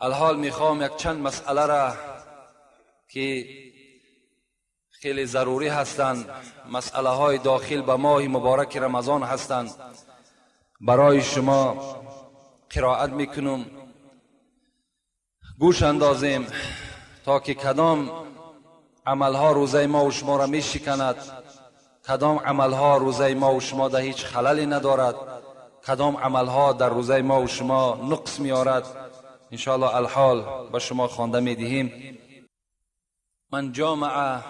الحال میخوام یک چند مسئله را که خیلی ضروری هستند، مسئله های داخل به ماه مبارک رمضان هستند، برای شما قرائت میکنم. گوش اندازیم تا که کدام عملها روزه ما و شما را میشکند، کدام عملها روزه ما و شما در هیچ خللی ندارد، کدام عملها در روزه ما و شما نقص میارد. انشاءالله الحال به شما خوانده میدهیم. من جامع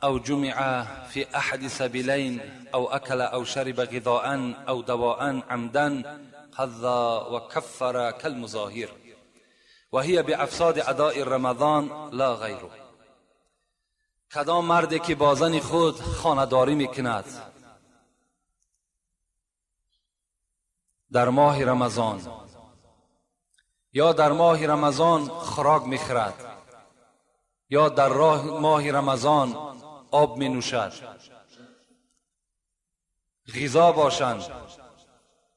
او جمع في احد سبیلین او اکل او شرب غذاء او دواء عمدا قضى وكفر كالمظاهر وهي بافساد اداء رمضان لا غیره. کدام مردی که با زن خود خانه‌داری میکند در ماه رمضان یا در ماه رمضان خوراک میخورد یا در راه ماه رمضان آب می نوشد، غذا باشند،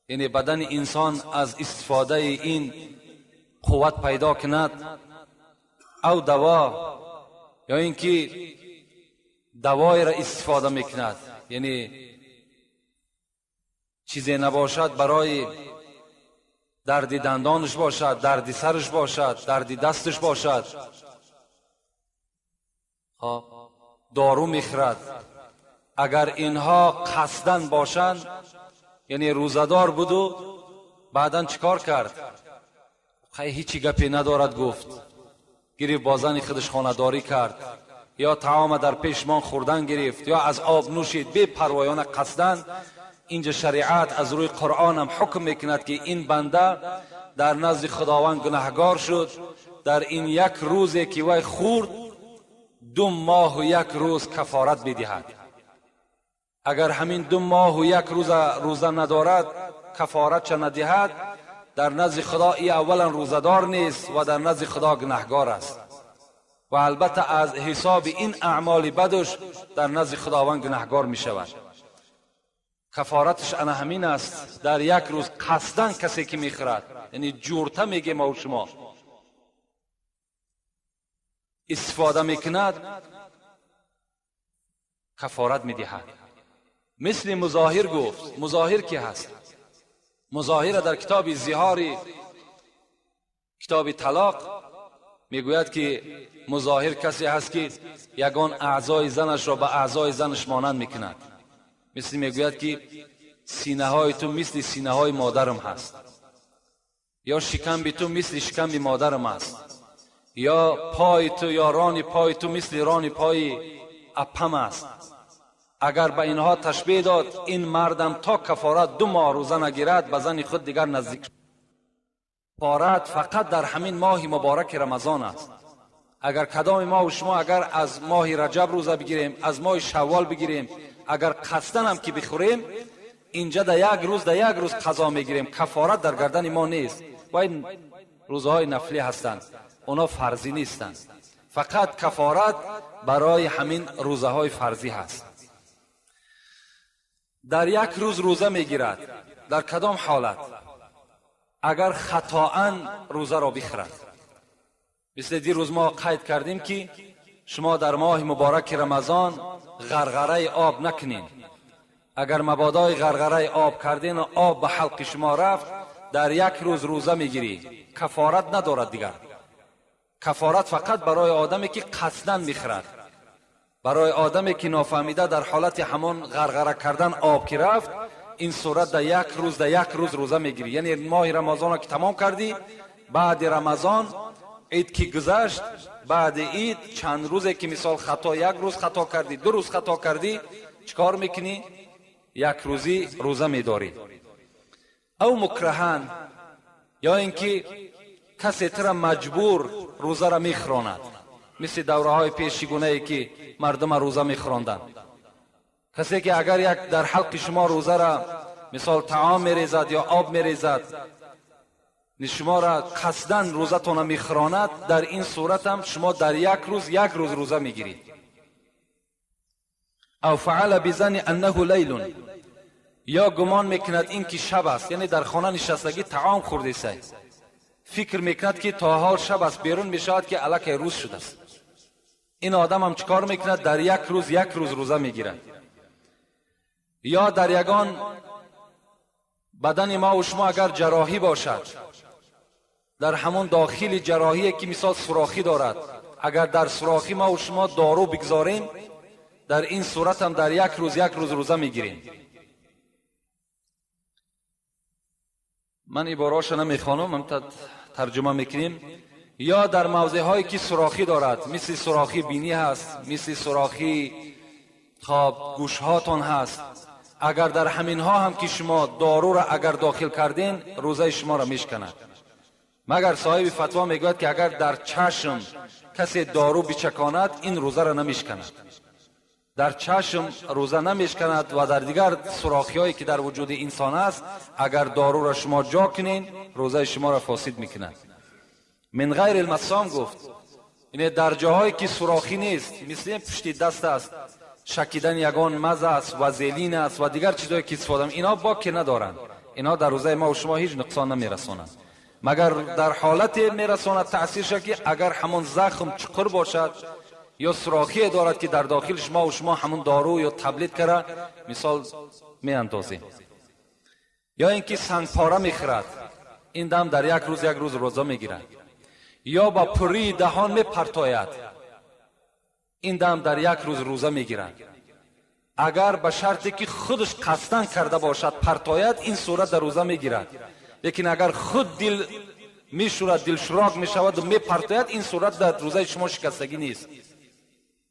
یعنی بدن انسان از استفاده این قوت پیدا کند، او دوا یا اینکه دوای را استفاده میکند، یعنی چیزی نباشد برای درد دندانش باشد، درد سرش باشد، درد دستش باشد، دارو میخورد. اگر اینها قصدن باشند، یعنی روزدار بود و بعدا چیکار کرد؟ خیلی هیچی گپی ندارد، گفت گرفت با زن خودش خانه‌داری کرد، یا طعام در پیشمان خوردن گرفت، یا از آب نوشید بی پروایانه قصدن. اینجا شریعت از روی قرآن هم حکم میکند که این بنده در نزد خداوند گناهگار شد، در این یک روزی که وی خورد 2 ماه و 1 روز کفارت میدهد. اگر همین 2 ماه و 1 روز روزه ندارد، کفارت چه ندهد، در نزد خدا ای اولا روزدار نیست و در نزد خدا گناهگار است و البته از حساب این اعمال بدش در نزد خداوند گناهگار می شود. کفارتش انا همین است، در یک روز قصدن کسی که میخورد، یعنی جورته میگه ما و شما استفاده میکند، کفارت میدهد. مثل مظاهر گفت. مظاهر کی هست؟ مظاهر در کتاب زهاری، کتاب طلاق میگوید که مظاهر کسی هست که یگان اعضای زنش را به اعضای زنش مانند میکند. مثل میگوید که سینه های تو مثل سینه های مادرم هست، یا شکم تو مثل شکم مادرم است، یا پای تو یا ران پای تو مثل ران پای اپم است. اگر به اینها تشبیه داد، این مردم تا کفارت 2 ماه روزه نگیرد به زن خود دیگر نزدیک. کفارت فقط در همین ماه مبارک رمضان است. اگر کدام ما و شما اگر از ماه رجب روزه بگیریم، از ماه شوال بگیریم، اگر قصدن هم که بخوریم، اینجا در یک روز در یک روز قضا میگیریم، کفارت در گردن ما نیست. و این روزهای نفلی هستند، اونا فرضی نیستند. فقط کفارت برای همین روزه های فرضی هست. در یک روز روزه میگیرد، در کدام حالت؟ اگر خطاً روزه را بخورد. مثل دیروز ما قید کردیم که شما در ماه مبارک رمضان غرغره آب نکنین. اگر مبادای غرغره آب کردین و آب به حلق شما رفت، در یک روز روزه میگیری، کفارت ندارد دیگر. کفارت فقط برای آدمی که قصداً میخورد، برای آدمی که نافهمیده در حالت همان غرغره کردن آب که رفت، این صورت در یک روز در یک روز روزه میگیری. یعنی ماه رمضان که تمام کردی، بعد رمضان عید که گذشت، بعد عید چند روزه که مثال خطا، یک روز خطا کردی، 2 روز خطا کردی، چیکار میکنی؟ یک روزی روزه میداری. او مکرهن، یا اینکه کسی تر مجبور روزه را میخوراند، مثل دوره های پیشگونه ای که مردم روزه میخوراندند. کسی که اگر یک در حلق شما روزه را مثال طعام میریزد یا آب میریزد، شما را قصداً روزتون میخوراند، در این صورت هم شما در یک روز یک روز روزه میگیرید. او فعل بزن انه لیل، یا گمان میکند این که شب است، یعنی در خانه نشستگی طعام خورده سی، فکر میکند که تا حال شب است، بیرون میشود که الکی روز شده است. این آدم هم چیکار میکند؟ در یک روز یک روز روزه میگیرد. یا در یگان بدن ما و شما اگر جراحی باشد، در همون داخل جراحی که مثال سوراخی دارد، اگر در سوراخی ما و شما دارو بگذاریم، در این صورت هم در یک روز یک روز روزه میگیریم. من عباره‌اش نمیخوانم، هم ترجمه میکنیم. یا در موضع هایی که سوراخی دارد، مثل سوراخی بینی هست، مثل سوراخی خواب گوش هاتون هست، اگر در همین ها هم که شما دارو را اگر داخل کردین، روزه شما را میشکند. مگر صاحب فتوا میگوید که اگر در چشم کسی دارو بچکاند، این روزه را نمیشکند. در چشم روزه نمیشکند و در دیگر سوراخی هایی که در وجود انسان است، اگر دارو را شما جا کنین، روزه شما را فاسد میکند. من غیر المسام گفت، یعنی در جاهایی که سوراخی نیست، مثل پشت دست است، شکیدن یگان مزه است و زلین است و دیگر چیزهایی که استفاده، اینا باکی ندارند، اینا در روزه ما و شما هیچ نقصان نمیرسانند. مگر در حالت میرساند تاثیرش که اگر همون زخم چقر باشد یا سوراخی دارد که در داخلش ما و شما همون دارو یا تبلیت کرده مثال میاندازیم. یا اینکه سنگ پاره میخورد، این دم در یک روز یک روز روزه میگیرد. یا با پری دهان میپرتاید، این دم در یک روز روزه میگیرد. اگر به شرطی که خودش قصدن کرده باشد پرتاید، این صورت در روزه میگیرد. لیکن اگر خود دل میشورد، دل شراک میشود و میپرتاید، این صورت در روزه شما شکستگی نیست.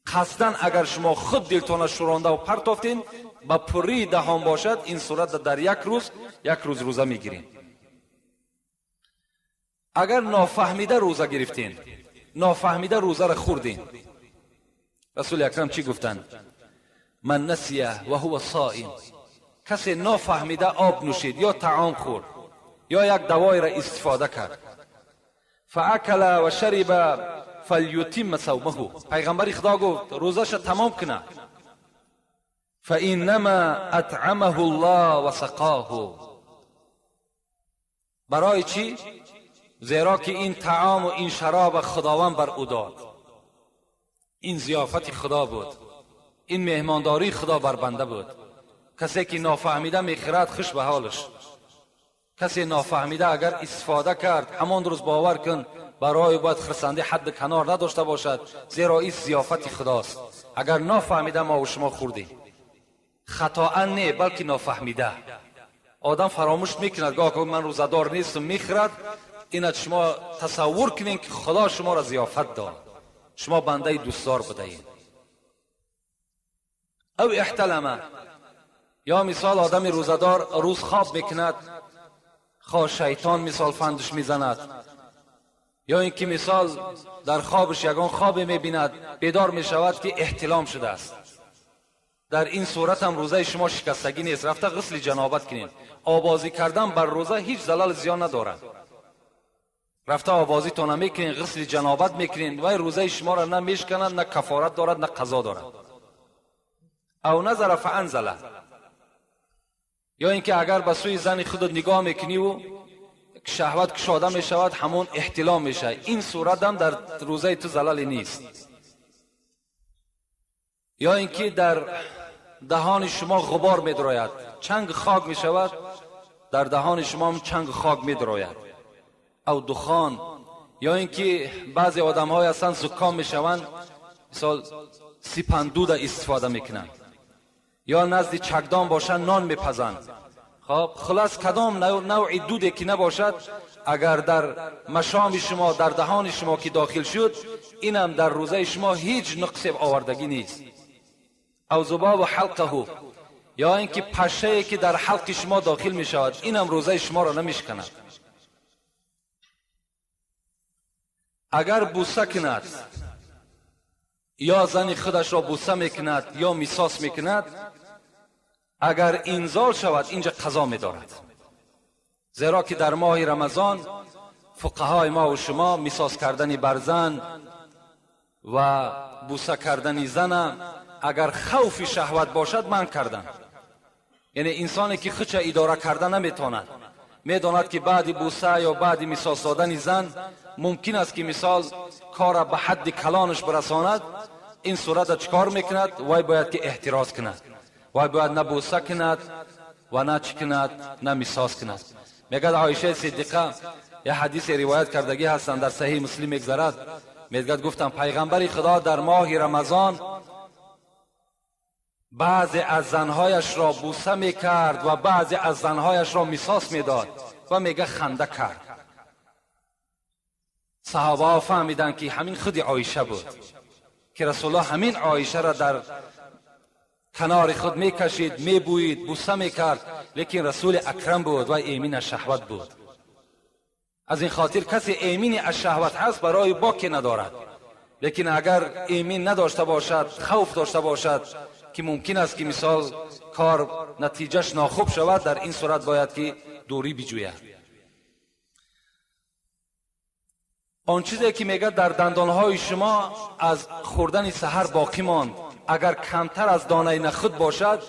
قصدن اگر شما خود دلتان شورانده و پرتافتین، با پری دهان باشد، این صورت در یک روز یک روز روزه میگیرین. اگر نافهمیده روزه گرفتین، نافهمیده روزه را خوردین، رسول اکرم چی گفتند؟ من نسیه و هو صائم، کسی نافهمیده آب نوشید یا طعام خورد یا یک دوای را استفاده کرد، فاکل و شرب فلیتم صومه، پیغمبر خدا گفت روزش تمام کنه، فانما اطعمه الله و سقاه. برای چی؟ زیرا که این طعام و این شراب خداوند بر او داد، این ضیافت خدا بود، این مهمانداری خدا بر بنده بود. کسی که نافهمیده میخورد خوش به حالش. کسی نافهمیده اگر استفاده کرد، همان روز باور کن برای باید خرسندی حد کنار نداشته باشد، زیرا این ضیافت خداست. اگر نافهمیده ما و شما خوردیم، خطا نه بلکه نافهمیده. آدم فراموش میکند، گاه که من روزه‌دار نیستم میخورد. اینت شما تصور کنین که خدا شما را ضیافت داد، شما بنده دوستدار بودین. او احتلمه، یا مثال آدم روزه‌دار روز خواب میکند، خواه شیطان مثال فندش میزند، یا اینکه مثال در خوابش یگان خواب میبیند، بیدار میشود که احتلام شده است. در این صورت هم روزه شما شکستگی نیست، رفته غسل جنابت کنین. آبازی کردن بر روزه هیچ زلال زیان ندارد. رفته آبازی تانه میکنین، غسل جنابت میکنین، و روزه شما را نه میشکنند، نه کفارت دارد، نه قضا دارد. او نظر فانزله، یا اینکه اگر به سوی زن خودت نگاه میکنی و شهوت کشاده میشود، همون احتلام میشه، این صورت هم در روزه تو زلال نیست. یا اینکه در دهان شما غبار میدراید، چنگ خاک میشود، در دهان شما هم چنگ خاک میدراید، او دخان. یا اینکه بعضی آدم های هستند زکام میشوند، مثال سیپندود استفاده میکنند، یا نزد چکدان باشند نان میپزند. خب خلاص کدام نوع دوده که نباشد، اگر در مشام شما، در دهان شما که داخل شد، اینم در روزه شما هیچ نقص آوردگی نیست. او ذباب حلقه، یا اینکه پشه که در حلق شما داخل می شود، اینم روزه شما را نمیشکند. اگر بوسه کند، یا زن خودش را بوسه میکند یا میساس میکند، اگر انزال شود اینجا قضا میدارد، زیرا که در ماه رمضان فقهای ما و شما میساس کردن بر زن و بوسه کردن زن اگر خوف شهوت باشد من کردن. یعنی انسانی که خودش اداره کرده نمیتواند، Медонад ки баъди буса ё баъди мисос додани зан мумкин аст ки мисол кора ба ҳадди калонаш бирасонад, ин сурата чикор мекунад? Вай бояд ки эҳтироз кунад, вай бояд на буса кунад ва на чӣ кунад, на мисос кунад. Мегӯяд Оишаи Сиддиқа, як ҳадисе ривоят кардагӣ ҳастанд, дар Саҳиҳи Муслим мегзарад, мегӯяд гуфтам пайғамбари Худо дар моҳи Рамазон баъзе аз занҳояшро буса мекард ва баъзе аз занҳояшро мисос медод ва мега ханда кард. Саҳобаҳо фаҳмиданд ки ҳамин худи Оиша буд, ки Расулуллоҳ ҳамин Оишаро дар канори худ мекашид, мебӯид, буса мекард, лекин Расули Акрам буд ва эмин аз шаҳват буд. Аз ин хотир касе эмини аз шаҳват ҳаст барои боке надорад, лекин агар эмин надошта бошад, хавф дошта бошад ки мумкин аст ки мисол кор натиҷаш нохуб шавад, дар ин сурат бояд ки дурӣ биҷӯяд. Он чизе ки мегӯяд дар дандонҳои шумо аз хӯрдани саҳар боқӣ монд, агар камтар аз донаи нахуд бошад,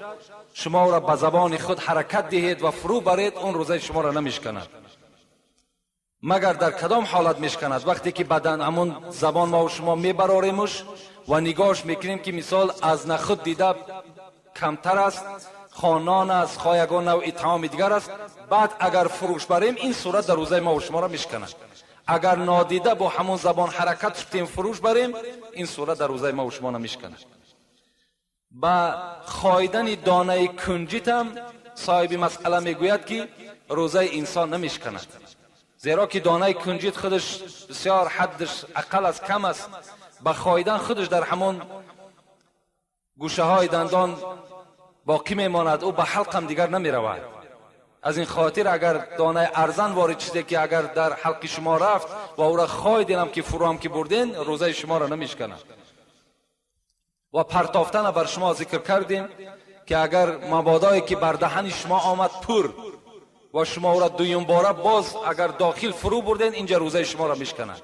шумо ӯро ба забони худ ҳаракат диҳед ва фурӯ баред, он рӯзаи шуморо намешканад. Магар дар кадом ҳолат мешканад? Вақте ки бадан ҳамун забон мо шумо мебароремуш ва нигоҳш мекунем ки мисол аз нахуд дида камтар аст, хонон аст, хоҳ ягон навъи таоми дигар аст, баъд агар фурӯш барем, ин сурат дар рӯзаи мо шуморо мешканад. Агар нодида бо ҳамун забон ҳаракат шудем фурӯш барем, ин сурат дар рӯзаи мо шумо намешканад. Ба хоидани донаи кунҷитам соҳиби масъала мегӯяд ки рӯзаи инсон намешканад, зеро ки донаи кунҷит худаш бисёр ҳаддаш ақал аст, кам аст, ба хоидан худаш дар ҳамон гӯшаҳои дандон боқӣ мемонад, ӯ ба ҳалқам дигар намеравад. Аз ин хотир агар донаи арзан ворид чизе ки агар дар ҳалқи шумо рафт ва ӯра хоидинам ки фурӯам ки бурден, рӯзаи шуморо намешканад. Ва партофтана бар шумо зикр кардем ки агар мабодое ки бар даҳани шумо омад пур ва шумо ӯра дуюмбора боз агар дохил фурӯ бурден, инҷа рӯзаи шуморо мешканад.